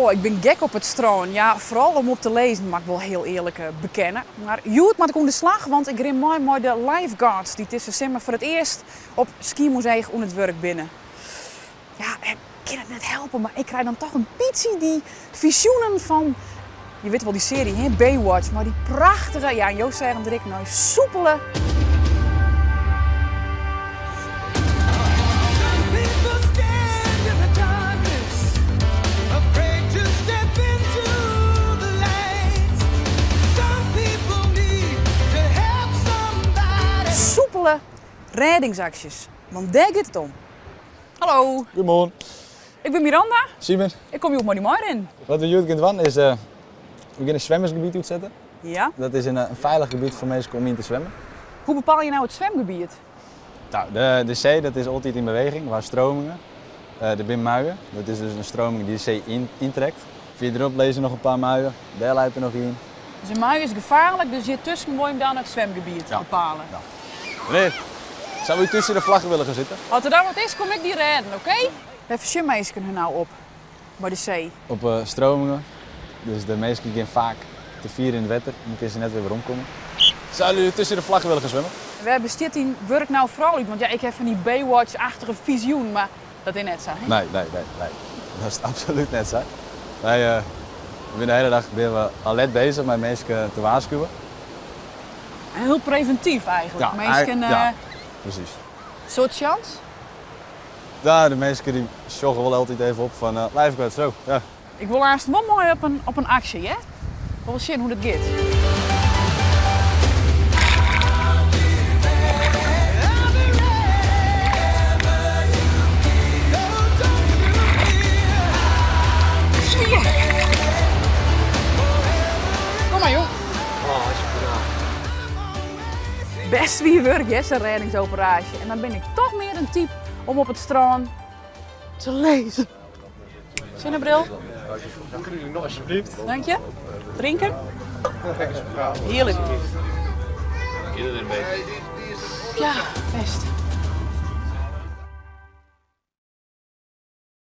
Oh, ik bin gek op it strân. Ja, foaral om op te lizzen, moat ik wol hiel earlik bekenne. Mar hjoed moat ik oan de slach, want ik rin mei mei de lifeguards dy't dizze simmer foar it earst op Skiermûntseach oan it wurk binne. Ja, ik kin it net helpe, mar ik krij dan toch in bytsje dy fisjoenen fan, je witte wol dy searje, hè, Baywatch, mei dy prachtige, ja, en jo seagen der ek nei, soepele. Soepele rêdingsaksjes, want dêr giet it om. Hallo. Goeiemoarn. Ik bin Miranda. Simon. Ik kom hjoed mei dy meirinnen. Wat we hjoed gean dwaan is, we gean in swimmersgebiet útsette. Ja. Dat is in feilich gebiet foar minsken om yn te swimmen. Hoe bepaal je nou it swimgebiet? Nou, de see dat is altyd yn beweging, we ha stromingen. Der binne muien, dat is dus in stroming dy't de see yntrekt. Fierderop lizze noch in pear muien, dêr leit der noch ien. Dus in mui is gefaarlik, dus hjirtusken wol jim dan it swimgebiet bepale? Ja. Meneer, zou u tussen de vlaggen willen gaan zitten? As der dan wat is, kom ik dy rêden, oké? Wêr fersjen minsken har nou op by de see? Op stromingen. Dus de minsken gean faak te fier yn it wetter en dan kinne se net wer weromkomme. Zouden jullie tussen de vlaggen willen gaan zwemmen? Wêr bestiet dyn wurk nou foaral út? Want ja, ik ha fan dy Baywatch-achtige fisioenen, mar dat is net sa, hè? Nee, nee, nee, nee. Dat is absolút net sa. Wy binne de hiele dag binne we alert bezich mei minsken te waarskuwen. Hiel previntyf eigentlik. Ja, minsken, ja, presys. Soad sjans? Ja, de minsken dy sjogge wol altyd even op fan lifeguard, zo, ja. Ik wol aanst wol mei op in aksje, hear. Ik wol wol sjen hoe't it giet. Kom mar jong. Bêst swier wurk hear, sa'n rêdingsoperaasje. En dan bin ik toch mear in type om op it strân te lizzen. Sinnebril. Dank je. Drinken. Heerlijk. Ja, best.